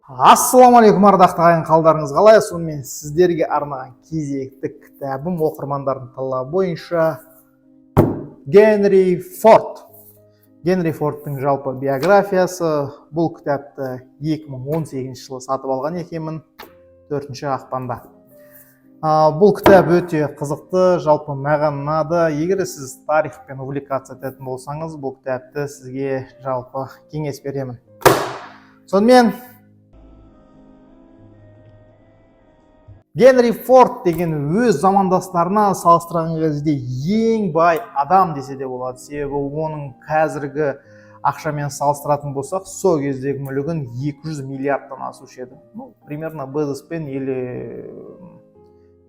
Ассалаумағалейкум, ардақты ағайын, қалдарыңыз қалай? Сонымен, сіздерге арнаған кезекті кітабым оқырмандардың талабы бойынша Генри Форд. Генри Фордтың жалпы биографиясы. Бұл кітапты 2018 жылы сатып алған екенмін, 4 ақпанда. Бұл кітап өте қызықты, жалпы маған ұнады. Егер де сіз тарихпен увлекаться ететін болсаңыз, бұл кітапты сізге жалпы кеңес беремін. Сонымен, Генри Форд деген өз замандастарына салыстырған кезде ең бай адам десе де болады, себебі оның қазіргі ақшамен салыстыратын болсақ, сол кездегі мүлігін 200 миллиардтан асушы еді. Ну, примерно Безоспен или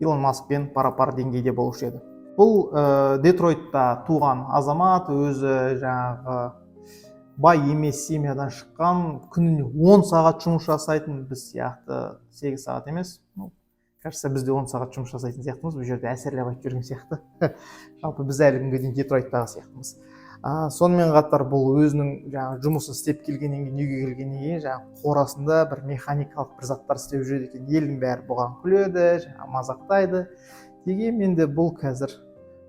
Илон Маскпен пара пар деңгейде болушы еді. Бұл Детройтта туған азамат, өзі жаңағы бай емес семьядан шыққан, күніне 10 сағат жұмыс жасайтын, біз сияқты 8 сағат емес. Ну, кажется, біз де 10 сағат жұмыс жасайтын сияқтымыз, бұл жерде әсерлеп айтып жүрген сияқты. Жалпы, біз әлі күнге дейін Детройттағы сияқтымыз. Сонымен қатар, бұл өзінің жаңағы жұмысын істеп келгеннен кейін, үйге келгеннен кейін жаңағы қорасында бір механикалық бір заттар істеп жүреді екен. Елдің бәрі бұған күледі, жаңағы мазақтайды. Дегенмен де, бұл қазір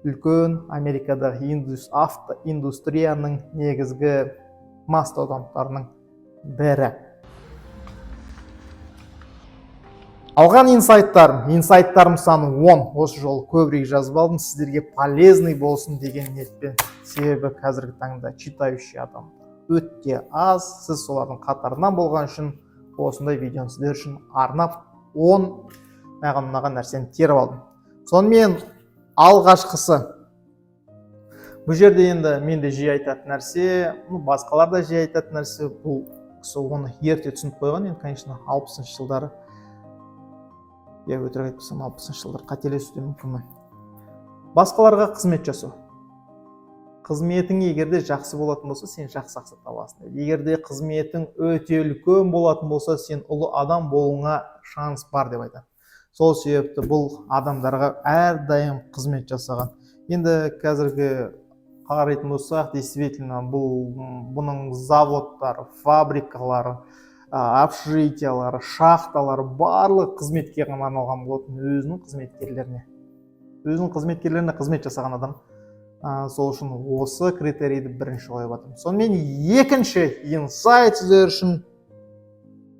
үлкен Америкадағы автоиндустрияның негізгі мастодонттарының бірі. Алған инсайттарым саны 10. Осы жолы көбірек жазып алдым, сіздерге полезный болсын деген ниетпен, себебі қазіргі таңда читающий адам өте аз. Сіз солардың қатарынан болған үшін осындай видеоны сіздер үшін арнап, 10 маған ұнаған нәрсені теріп алдым. Сонымен, алғашқысы, бұл жерде енді мен де жиі айтатын нәрсе, ну, басқалар да жиі айтатын нәрсе. Бұл кісі оны ерте түсініп қойған енді, конечно, 60-жылдары, иә, өтірік айтпасам, 60-жылдар, қателесуі де мүмкінмін. Басқаларға қызмет жасау. Қызметің егер де жақсы болатын болса, сен жақсы ақша табасың. Егер де қызметің өте үлкен болатын болса, сен ұлы адам болуыңа шанс бар деп айтады. Сол себепті бұл адамдарға әрдайым қызмет жасаған. Енді қазіргі қарайтын болсақ, действительно, бұның заводтары, фабрикалары, общежитиялары, шахталары, барлығы қызметке ғана арналған болатын, өзінің қызметкерлеріне қызмет жасаған адам. Сол үшін осы критерийді бірінші қойып жатырмын. Сонымен, екінші инсайт сіздер үшін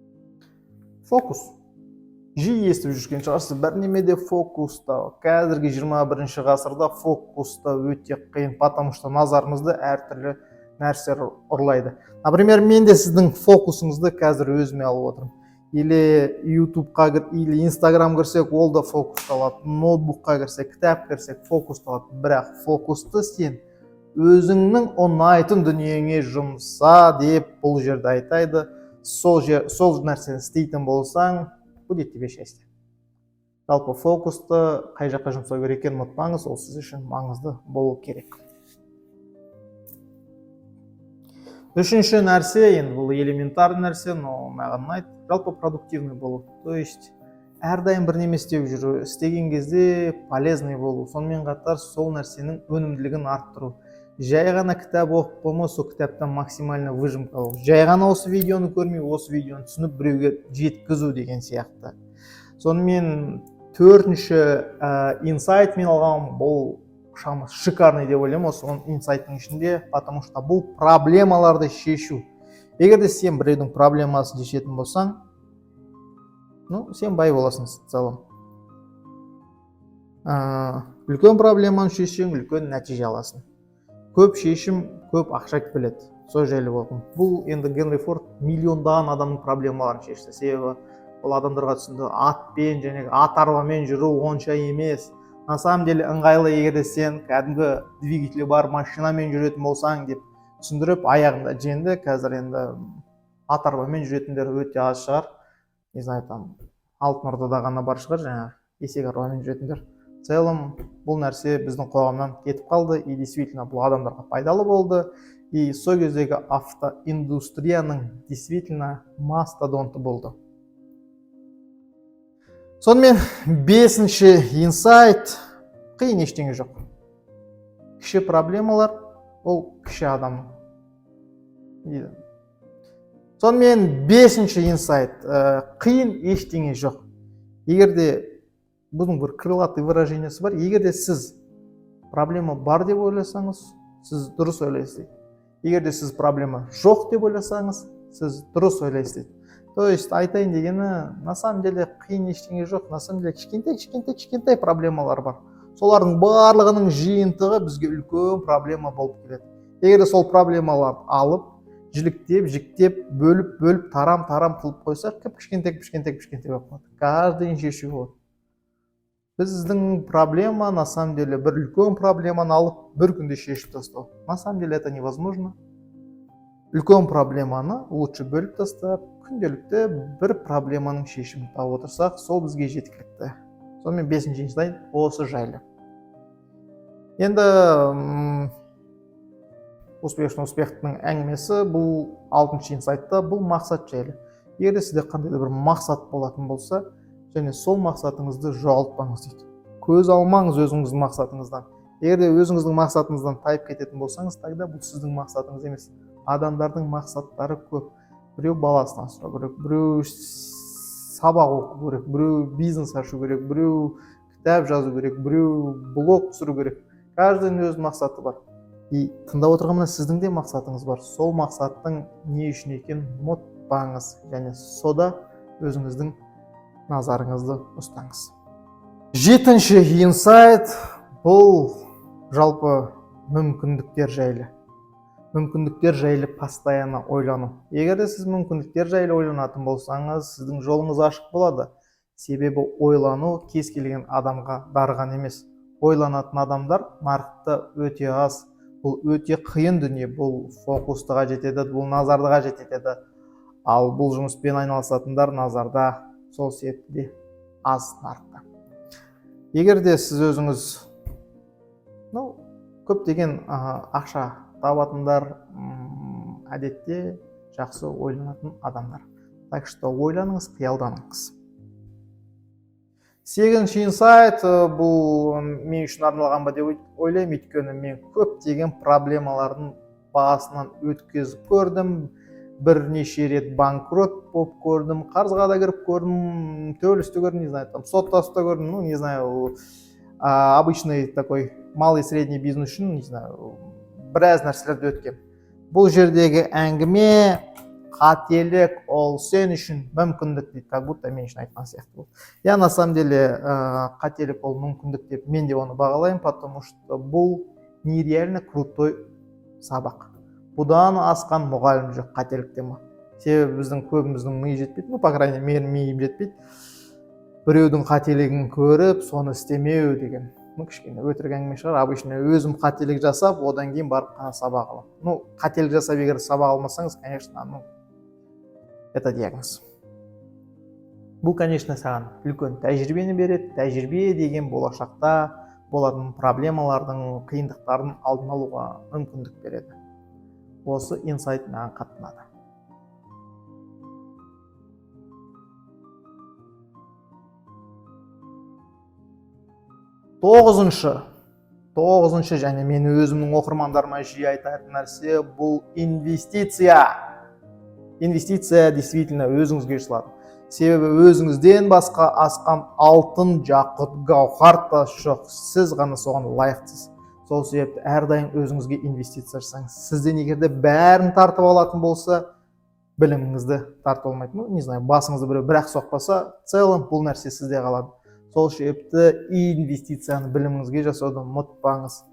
— фокус. Жиі естіп жүрген шығарсыз, бір немеде фокуста. Қазіргі 21 ғасырда фокуста өте қиын, потому что назарымызды әртүрлі нәрселер ұрлайды. Например, мен де сіздің фокусыңызды қазір өзіме алып отырмын. Или Ютубқа кір, или Инстаграм кірсек, ол да фокусты алады. Ноутбукқа кірсек, кітап кірсек, фокусты алады. Бірақ фокусты сен өзіңнің ұнайтын дүниеңе жұмса деп бұл жерде айтайды. Сол жер, сол нәрсені істейтін болсаң, будет тебе счастье. Жалпы, фокусты қай жаққа жұмсау керек екенін ұмытпаңыз, ол сіз үшін маңызды болу керек. Үшінші нәрсе, енді бұл элементарный нәрсе, но маған ұнайды. Жалпы, продуктивный болу, то есть әрдайым бірнеме істеп жүру, істеген кезде полезный болу, сонымен қатар сол нәрсенің өнімділігін арттыру. Жай ғана кітап оқып қоймау, сол кітаптан максимально выжимка алу, жай ғана осы видеоны көрмей, осы видеоны түсініп, біреуге жеткізу деген сияқты. Сонымен, төртінші инсайт мен алған, бұл шамасы шикарный деп ойлаймын осы инсайттың ішінде, потому что бұл проблемаларды шешу. Егер де сен біреудің проблемасын шешетін болсаң, ну, сен бай боласың в целом. Үлкен проблеманы шешсең, үлкен нәтиже аласың. Көп шешім көп ақша келеді. Сол жайлы болған. Бұл енді Генри Форд миллиондаған адамның проблемаларын шешті, себебі ол адамдарға түсінді: атпен және ат арбамен жүру онша емес, на самом деле ыңғайлы, егер де сен кәдімгі двигателі бар машинамен жүретін болсаң деп түсіндіріп, аяғында жеңді. Қазір енді ат арбамен жүретіндер өте аз шығар, не знаю, там Алтын Ордада ғана бар шығар жаңағы есек арбамен жүретіндер. В целом, бұл нәрсе біздің қоғамнан кетіп қалды, и действительно бұл адамдарға пайдалы болды, и сол кездегі автоиндустрияның действительно мастодонты болды. Сонымен, бесінші инсайт: қиын ештеңе жоқ. Кіші проблемалар ол кіші адамның не дейді? Сонымен бесінші инсайт, қиын ештеңе жоқ. Егер де бұның бір крылатый выражениесі бар, егер де сіз проблема бар деп ойласаңыз, сіз дұрыс ойлайсыз дейді. Егер де сіз проблема жоқ деп ойласаңыз, сіз дұрыс ойлайсыз дейді. То есть айтайын дегені, на самом деле қиын ештеңе жоқ, на самом деле кішкентай кішкентай кішкентай проблемалар бар. Солардың барлығының жиынтығы бізге үлкен проблема болып келеді. Егер де сол проблемаларды алып, жіліктеп, жіктеп, бөліп, бөліп, тарам тарам қылып қойсақ, кіп кішкентай кішкентай кішкентай болып қалады. Каждыйын шешуге болады. Біздің проблема на самом деле бір үлкен проблеманы алып бір күнде шешіп тастау. На самом деле это невозможно. Үлкен проблеманы лучше бөліп тастап, күнделікті бір проблеманың шешімін тауып отырсақ, сол бізге жеткілікті. Сонымен бесінші инсайт осы жайлы. Енді успешный успехтің әңгімесі бұл алтыншы инсайтта, бұл мақсат жайлы. Егер де сізде қандай да бір мақсат болатын болса, және сол мақсатыңызды жоғалтпаңыз дейді. Көз алмаңыз өзіңіздің мақсатыңыздан. Егер де өзіңіздің мақсатыңыздан тайып кететін болсаңыз, тогда бұл сіздің мақсатыңыз емес. Адамдардың мақсаттары көп. Біреу баласын асырау керек, біреу сабақ оқу керек, біреу бизнес ашу керек, біреу кітап жазу керек, біреу блог түсіру керек. Каждыйның өз мақсаты бар. И тыңдап отырған мына сіздің де мақсатыңыз бар. Сол мақсаттың не үшін екенін ұмытпаңыз және сода өзіңіздің назарыңызды ұстаңыз. Жетінші инсайт бұл жалпы мүмкіндіктер жайлы. Мүмкіндіктер жайлы постоянно ойлану. Егер де сіз мүмкіндіктер жайлы ойланатын болсаңыз, сіздің жолыңыз ашық болады. Себебі ойлану кез келген адамға дарыған емес. Ойланатын адамдар нарықта өте аз. Бұл өте қиын дүние, бұл фокусты қажет етеді, бұл назарды қажет етеді. Ал бұл жұмыспен айналысатындар назарда, сол себепті де аз нарықта. Егер де сіз өзіңіз, көптеген ақша табатындар, әдетте жақсы ойланатын адамдар. Так что ойланыңыз, қиялданыңыз. Сегізінші инсайт, бұл мен үшін арналған ба деп ойлаймын, өйткені мен көптеген проблемалардың басынан өткізіп көрдім, бірнеше рет банкрот болып көрдім, қарызға да кіріп көрдім, төбелесті көрдім, не знаю, там соттасып та көрдім, ну, не знаю, обычный такой малый средний бизнес үшін, не знаю, біраз нәрселерді өткем. Бұл жердегі әңгіме қателік, ол сен үшін мүмкіндік дейді, как будто мен үшін айтқан сияқты болды. Я на самом деле қателік ол мүмкіндік деп мен де оны бағалаймын, потому что бұл нереально крутой сабақ. Бұдан асқан мұғалім жоқ қателіктен ма. Себебі біздің көбіміздің миы жетпейді, ну, по крайней мере, менің миым жетпейді. Біреудің қателігін көріп, соны істемеу деген, ну, кішкене өтірік әңгіме шығар. Обычно өзім қателік жасап, одан кейін барып қана сабақ аламын. Ну, қателік жасап, егер сабақ алмасаңыз, конечно, ну, это диагноз. Бұл, конечно, саған үлкен тәжірибені береді. Тәжірибе деген болашақта болатын проблемалардың, қиындықтардың алдын алуға мүмкіндік береді. Осы инсайт маған қатты ұнады. Тоғызыншы және мен өзімнің оқырмандарыма жиі айтатын нәрсе бұл инвестиция. Инвестиция действительно өзіңізге жасалады. Себебі өзіңізден басқа асқан алтын, жақұт, гауһар тас жоқ. Сіз ғана соған лайықтысыз. Сол себепті әрдайым өзіңізге инвестиция жасаңыз. Сізден егер де бәрін тартып алатын болса, біліміңізді тартып алмайды. Ну, не знаю, басыңызды біреу бір-ақ соқпаса, в целом бұл нәрсе сізде қалады. Сол себепті инвестицияны біліміңізге жасауды ұмытпаңыз.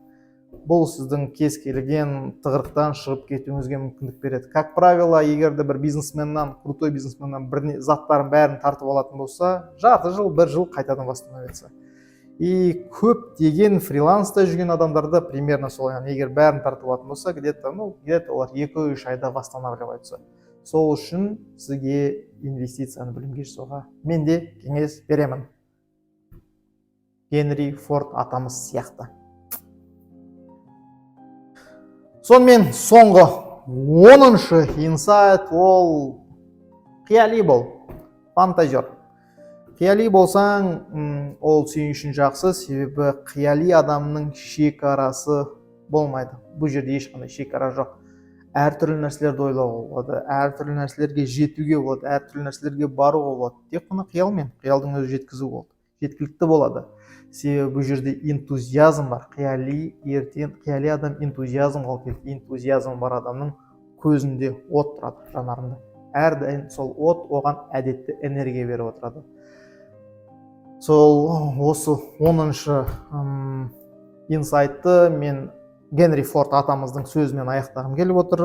Бұл сіздің кез келген тығырықтан шығып кетуіңізге мүмкіндік береді. Как правило, егер де бір бизнесменнан, крутой бизнесменнан бір заттарын бәрін тартып алатын болса, жарты жыл, бір жыл қайтадан восстановится. И көптеген фриланста жүрген адамдарда примерно солай. Егер бәрін тартып алатын болса, где-то, ну, где-то олар 2-3 айда восстанавливаются. Сол үшін сізге инвестицияны білімге жасауға мен де кеңес беремін. Генри Форд атамыз сияқты. Сонымен соңғы 10-шы инсайт ол қияли бол, фантазер. Қияли болсаң, ол сен үшін жақсы, себебі қияли адамның шекарасы болмайды. Бұл жерде ешқандай шекара жоқ. Әртүрлі нәрселерді ойлауға болады, әртүрлі нәрселерге жетуге болады, әртүрлі нәрселерге баруға болады. Тек қана қиялмен, қиялдың өзі жеткізу болады, жеткілікті болады. Себебі бұл жерде энтузиазм бар. Қияли ертең, қияли адам энтузиазмға алып келеді. Энтузиазм бар адамның көзінде от тұрады, жанарында. Әрдайым сол от оған әдетте энергия беріп отырады. Сол осы 10-шы инсайтты мен Генри Форд атамыздың сөзімен аяқтағым келіп отыр: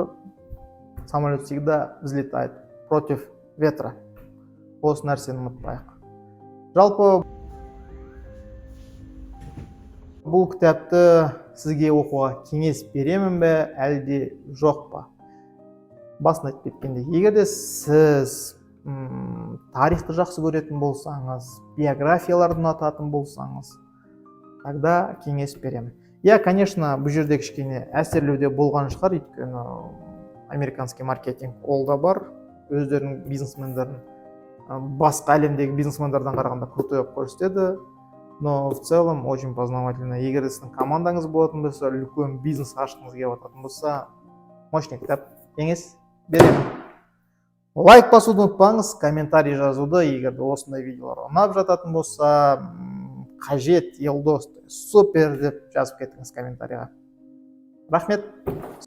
«Самолет всегда взлетает против ветра». Осы нәрсені ұмытпайық. Жалпы, бұл кітапты сізге оқуға кеңес беремін бе, әлде жоқ па? Басында айтып кеткендей, егер де сіз тарихты жақсы көретін болсаңыз, биографияларды ұнататын болсаңыз, тогда кеңес беремін. Иә, конечно, бұл жерде кішкене әсерлеу де болған шығар, өйткені американский маркетинг ол да бар. Өздерінің бизнесмендерін басқа әлемдегі бизнесмендерден қарағанда крутой қылып көрсетеді. Но в целом очень познавательно. Егер де сіздің командаңыз болатын болса, үлкен бизнес ашқыңыз келіп жататын болса, мощный кітап, кеңес беремін. Лайк басуды ұмытпаңыз, комментарий жазуды, егер де осындай видеолар ұнап жататын болса. «Қажет, Елдос, супер» деп жазып кетіңіз комментарийға. Рахмет.